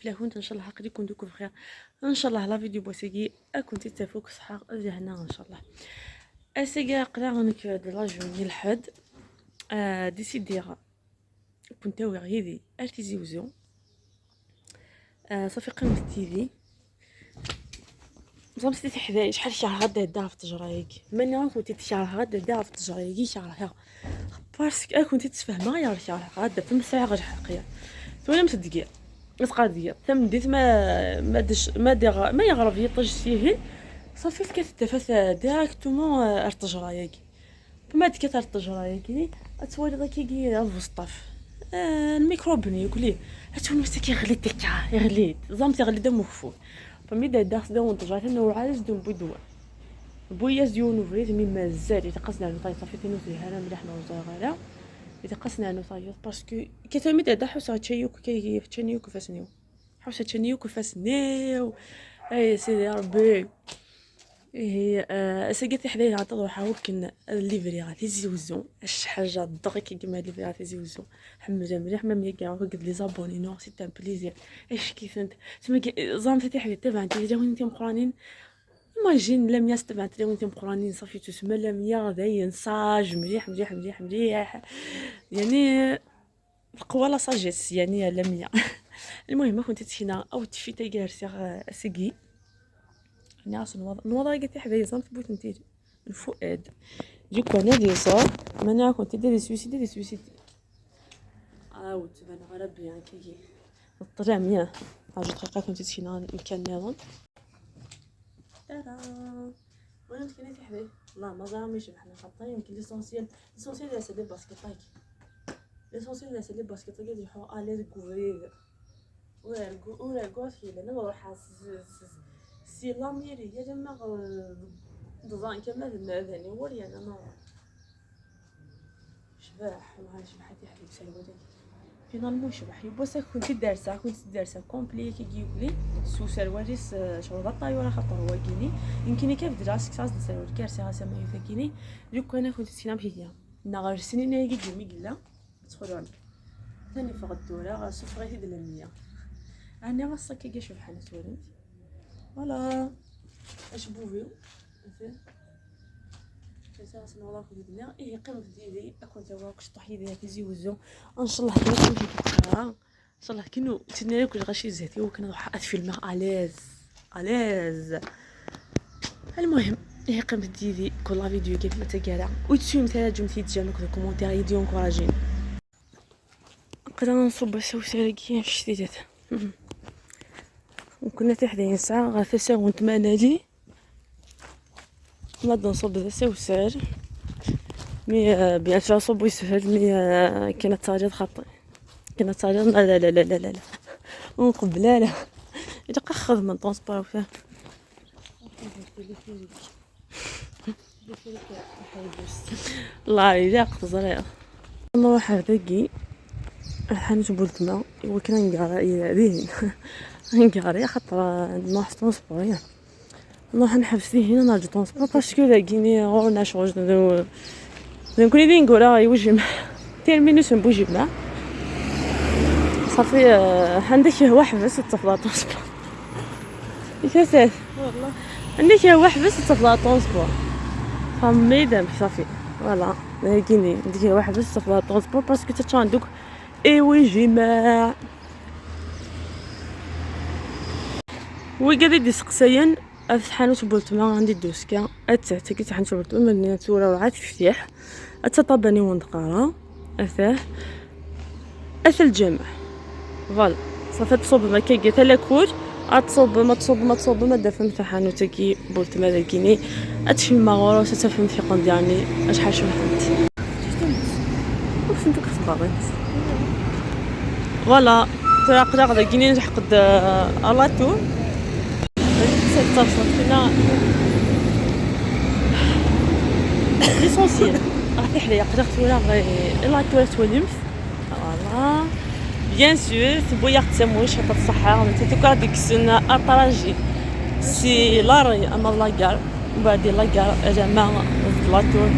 فلاهونت ان شاء الله قد يكون دوك بخير ان شاء الله la vidéo بوسيكي اكون تتفوك صحة زهنا ان شاء الله. اسيكا قرا غنك de la journée الحد décidé كنت غيدي ارتيزي وزو صافي قيمة تيفي زعما سيتي حدايا شحال شعر غدا دا في التجرايك ماني كنت تشعر غدا دا في التجرايك شعرها parce que كنت تفهم يا شعر غدا في مساعه غير حقيقية ثواني مصدقيه تقادية ثم ديت ما ما دش ما ديغ ما يغرب يطج سيهن صافي كتتفاس directement ارتجرايك ما تكثر التجرايك اتولي داك كي الفسطاف الميكروب ياكلي اتولي مسكين يغلي تكا يغلي زعما تغلي دم مخفوف فمي دا داخل دا ونطجع تنوع عاز دوم بودوا بويا زيون وفريت مي مازال يتقصنا نطاي صافي تنو هنا مليح نوزا غالا يتقصنا نطاي parce que كتامي دا حوسه تشيوك كي تشنيوك فاسنيو حوسه تشنيوك فاسنيو اي سيدي ربي إيه سقيت حدايا عطا حاول كن livrer غا تيزي وزو اش حاجة دغيا كيما livrer غا تيزي وزو حمزة مليح ما ملي كاع قد les abonnés non c'est un plaisir. اش كيف انت تما زعما تي حدايا تبع انت جا وين انت مقرانين imagine لميا تبع انت وين انت مقرانين صافي تسمى لميا داين sage مليح مليح مليح مليح يعني القوة la sagesse يعني لميا. المهم كنت تشينا او تفيتا جالسة سقي ناس نوضع قلت حدا زعما تبوت نتيج الفؤاد du coup انا دي صور مانا كنت دي سويسيدي دي سويسيدي عاود تبان غير bien كي الطرا مية عشر دقيقة كنت تشينا مكان نظام ترى وانا مسكينة حدايا لا ما زعما يشبحنا خاطر يمكن l'essentiel l'essentiel c'est les baskets طاك l'essentiel c'est les baskets طاك يحو à l'aise كوفريغ ولا ولا كوفي لأن نروح سي لاميري يا جماعة دزان كما ذني وريا انا شباح ما شبحتي حبيب سلوى finalement شبح يبوسا كنت دارسه كنت دارسه complet كي كيقولي سو سرواليس شغل طايوره خاطر هو كيني يمكن كيف دراسك ساس سروال كارسي غاسا ما يفاكيني دوك انا كنت سينام هي نغير سنين هي كي ميقلا تدخلوا ثاني فوق الدورة سفريتي دلمية انا غاصا كي شبحانه تولد فوالا اش بوفيو ايه قيمة ديالي اكون توا كشطح يدي تيزي وزو ان شاء الله كي تمشي كتقرا ان شاء الله كينو تنالي كل غاشي زهتي وكنا نروح اتفيلم à l'aise à l'aise. المهم ايه قيمة ديالي كل فيديو كيف ما تقرا وتسوم ثلاث جمتي تجامك commentaire يدي encourager نقدر نصب سوسة كي شتيتات وكنا تحت ساعة غا تسعة وثمانية دي نض نصب ذا سوسار mais bien sûr صب يسهل mais كاين الطريق خطي كاين الطريق لا لا لا لا لا لا ونقبل لا لا يتقخذ خدمة transport فيها الله يلاق زرير نروح هذاكي الحانوت بولتما وكنا نقرا ذهن نقرا خاطر نروح transport نروح نحبس هنا نرجع transport parce que ذاكيني غورنا شغل نكون دي نقول يوجه terminus بوجبنا صافي عندك هو حبس الطفلة transport يا والله عندك هو حبس الطفلة transport فميدام صافي voilà كيني عندك هو حبس الطفلة transport parce que تتشاندوك ايوي جماع وقادي دي سقسيان حانوت بولتما عندي دوسكا اتعتكي حانوت بولتما من تورا وعاد فتيح اتطبني وندقارا اثاه اث الجامع voilà صافي تصوب ما كي تا لاكور اتصوب ما تصوب ما تصوب ما دفن في حانوتكي بولتما ذاكيني اتفهم مغورو ستفهم في قندياني اشحال شبحت وفهمتك خطابات voilà ترى قدا ذاكيني نحقد لا tour فينا l'essentiel راح حدايا قدرت ولا la tour تولمت voilà bien sûr تبويا تسموش حتى الصحة انت تكا ديك السنة اطراجي c'est l'arrêt اما la gare وبعد la gare زعما la tour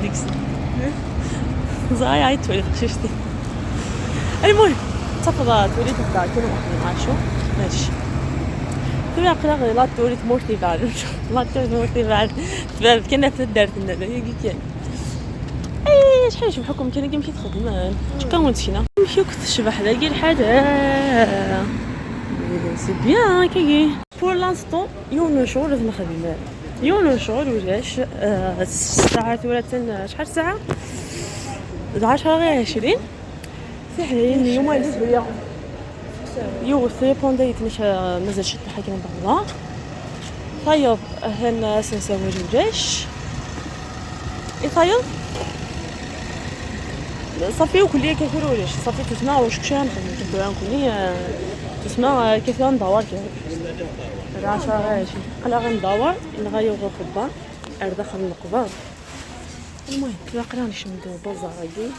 ديك السنة زاي عيط تولي خششتي. المهم تفضل تولي تبدا كل واحد معاشو ماشي تولي قلا لا تولي تموتي بعد لا تموتي بعد تبان كنا في الدار هي كان اي شحال يشبحكم كان كيمشي تخدم شكون ونتينا مشيو كتشبح لاقي الحاجة c'est bien كي pour l'instant يون شغل نخدم يون شغل ولاش الساعة ولا شحال الساعة 10 غير 20 سحرين اليوم اللي يو ثري بونديت مش مازال شت حاجة من طيب هن سنساوي ولاش طيب صافي وكلية كثير ولاش صافي تسمع واش كشان نخدم كثير كلية تسمع كثير ندور كثير 10 غير 20 قلا غندور نغير القبار داخل القبار. المهم قلا نشمدو بازاراكي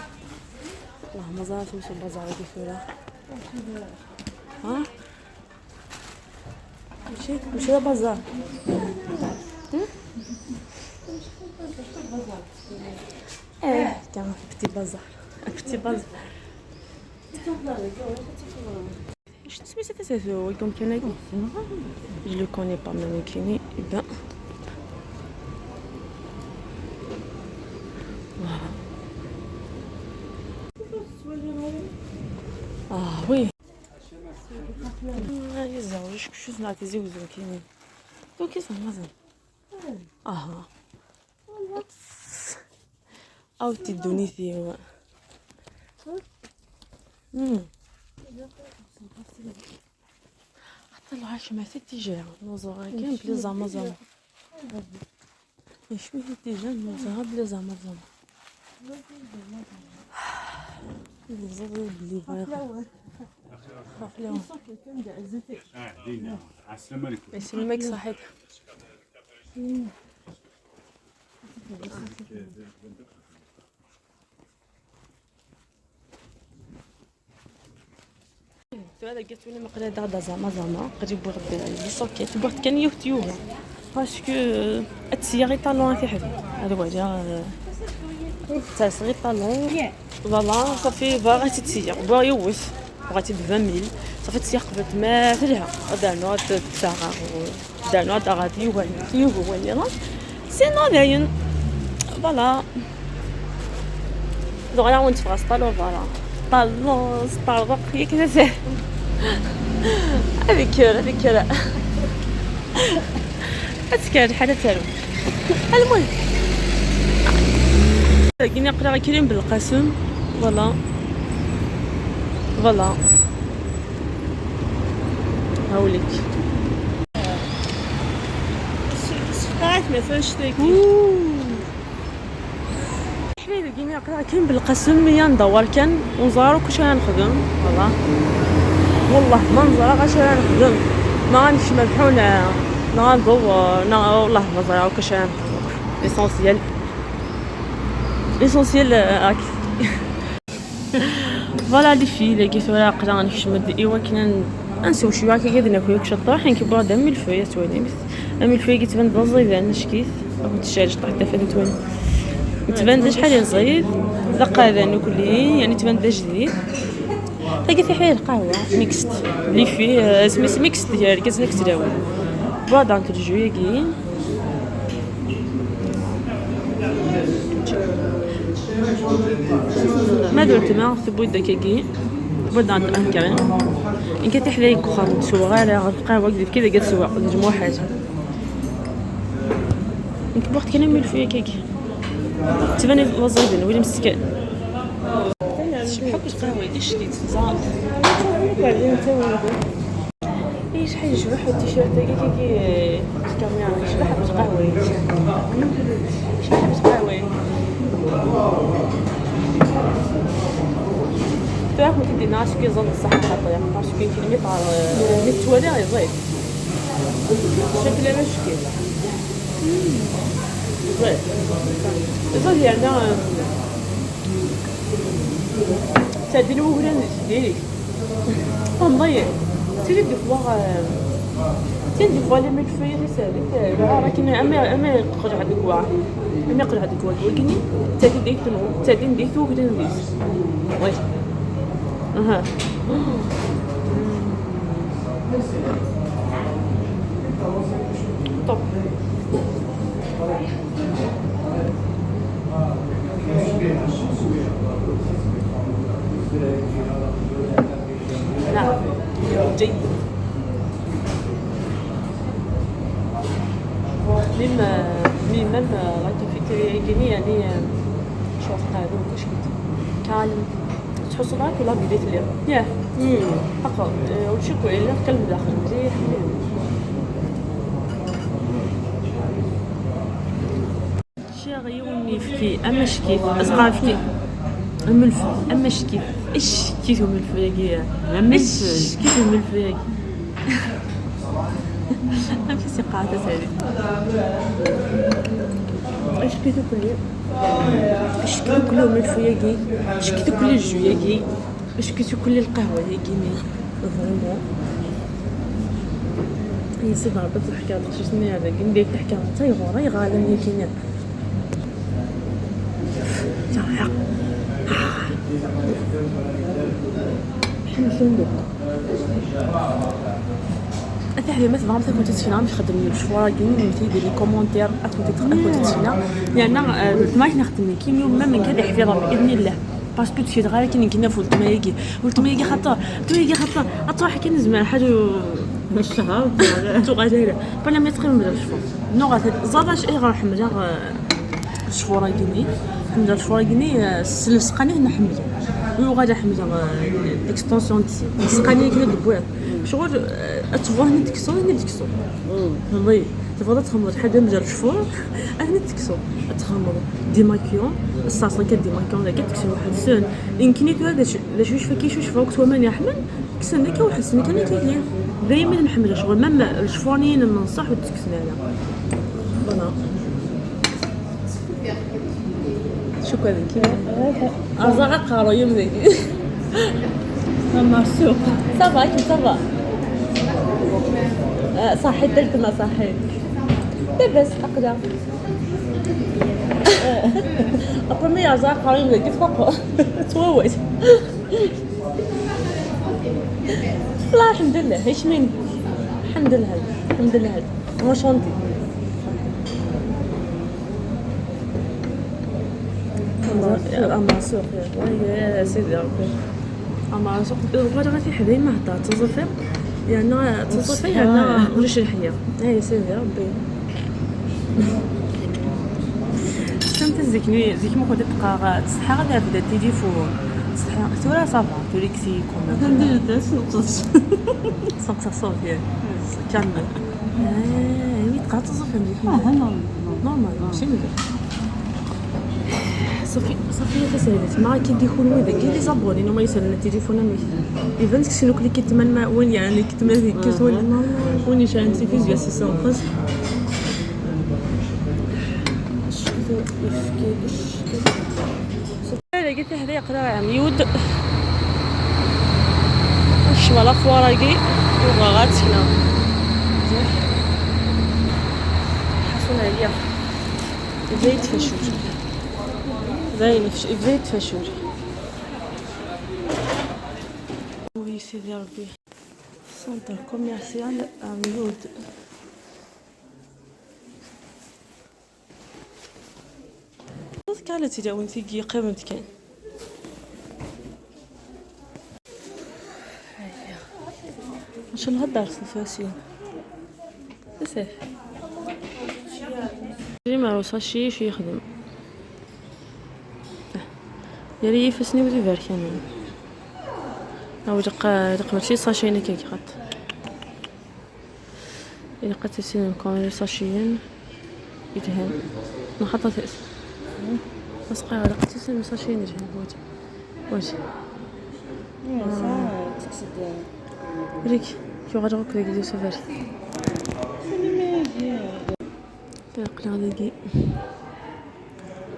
والله مازال تمشي بازاراكي ثورة ها مشي مشي لبازار ايه كان petit bazar petit bazar سميتها تاتو يمكن je le connais pas même كيني ben اه oui يزعج شو نعطي زوزو كيني دوك يسمع مازال اها او تدونيثي هو حتى العاش ما تيجي نوزا كان بلا زعما زعما شوية تيجي نوزا بلا زعما زعما يسلمك صحيت. هذا قلت لي مقلا دادا زعما زعما قريب بغد لي سوكيت بغد كان يوتيوب parce que اتسيا غير talon في حد هذا هو جا تاع غير talon voilà صافي باغا تتسيا بغا يوث بغاتي ب 20000 صافي تسيا قبلت ما تلها دانو تاع دانو تاع غادي يوغ وين sinon داين voilà دغيا وانت في talon voilà talon ستاربق هي كذا هذيك هذيك هذيك حاجة تالو. المهم كي نقرا كريم بالقاسم voilà voilà هاوليك سقعت ما شتاكي حبيبي كي نقرا كريم بالقاسم يا ندور كان ونزارو كلشي غنخدم voilà والله ما نزرع غاش نخدم ما غنمشي مبحونة غندور والله ما زرع كلشي غنخدم l'essentiel l'essentiel هاك voilà les filles كي ثورا قلا نحشمد ايوا كنا نسو شوية كي كي ناكل كشطه حين كيبغى دم الفويه توالي ام الفويه كتبان بزيدان شكيت تشارج طاح تفادي توالي تبان شحال زيد دقا ناكل يعني تبان جديد تلقى في حي القهوة ميكست لي في سميت ميكست ديال كاس نكت داوي بعد عن ترجوية كي ما درت ما تبويد داكاكي تبويد عند انكرين ان كانت حدايا كوخا تسوى غير القهوة كذا كذا تسوى نجمو حاجة نكبرت كان ملفيه كيكي تباني وزيدن ولي مسكين شبحك القهوة ايش كي تزال ايش شحال يشبح التيشيرت كي كي كاميرا شبح بالقهوة شبح بالقهوة تعرف ما تدي ناس كي يظل الصح خاطر parce que كي ميطار متوالي غيزيد شكله مشكل زيد يعني تادي الوغران ديريكت مضيع تيري des fois تيري des fois les mille-feuilles سالك ولكن اما اما يقرا هذيك واحد اما يقرا هذيك واحد ولكن تادي ديك تادي ديك وغران ديك oui اها طب نعم جيد. ميم ميم لا كافيتيريا يعني شوف قاعدو كاش كالم تحس معاك ولا بديت اللي ياه حقا وشي كويل كلم داخل مليح. شي غيوني في اما شكيت اصغر في الملف اما شكيت اش كيتو ملف ياكي اش كيتو ملف ياكي امشي سقاطة هذه اش كيتو كل اش كيتو كل ملف ياكي اش كيتو كل الجو ياكي اش كيتو كل القهوة ياكي مي فريمون هي سيدي ربي تحكي على شو سمي هذا كندير تحكي على تايغورا يغالم ياكي الفندق أتحدي ما تبغى مثلا كنت تسفينا مش خدم الشوارع كي مثل لي كومونتير كنت تسفينا لأن ما نخدم كي يوم ما من كذا حفيظة بإذن الله باسكو تشي غير كي كنا فولت ما يجي ولت ما يجي خاطر تو يجي خاطر أطرح كي نزمان حاجة الشهر تو غادي بلا ما تقريبا بلا شفو نو غادي زاداش إيه غير حمزة الشفورة كيني حمزة الشفورة كيني سلسقاني هنا حمزة وغادي حمزة اكستونسيون تسي سقاني كنا دبوات شغل تبغى هنا تكسو هنا تكسو فهمتي تبغى تخمر حاجة مزال الشفور هنا تكسو تخمر ديماكيون الصاصه كديماكيون لا كتكسو واحد السن يمكن تو هذا لا شوش فكي شوش فوق تو ماني حمل كسن ديك واحد السن كان كي دايما نحمل شغل مام الشفورنين ننصح وتكسن انا فوالا شكرا لك أرزاق قارو يمني ما السوق صافا كي صافا صحيت درت ما صحيت لاباس أقدر أبرمي أرزاق قارو يمني كيف فوق توويت لا الحمد لله ايش من الحمد لله الحمد لله enchanté اما سوق يا سيدي ربي اما سوق غادي غادي حدايا ما هضر تصفي يعني تصفي يعني وليش الحياة اي سيدي ربي سمت زيكني زيك ما كنت تبقى تصحى غادي بدا التليفون تصحى تورا ça va توريكسي كوم ندير نقص صوت صوفيا كمل وي تبقى تصفي مليح normal ماشي مليح صافي صافي تسالت ما كي ديكون وين كي les abonnés نو ما يسالنا التليفون مي ايفن سينو كلي كيتمن ما وين يعني كيتمن كيسول وين يشان تلفزيون سي سون خاص لقيت هذا يقرا عم يود الشمال فواراكي وغات هنا حصل عليا زيت فشوش زيت فشوش وي سيدي ربي centre commercial عميود قالت إذا وانت كي قيمت كان ان شاء الله الدار الفاسين بسيف ما وصلش شي يخدم يا لي فسني ودي فاركانين او دق ماشي ساشين كي خط إلا قد تسين كون ساشيين يدهن نخطط بس قاعد قد تسين ساشين يدهن وجه وجه ريك شو غادي نقول لك ديال سفر تنقل غادي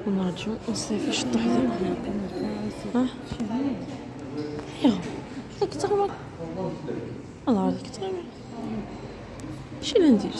ونرجعو نصيفي شطو حدا ها يا داك تغمر الله عليك تغمر شي ندير.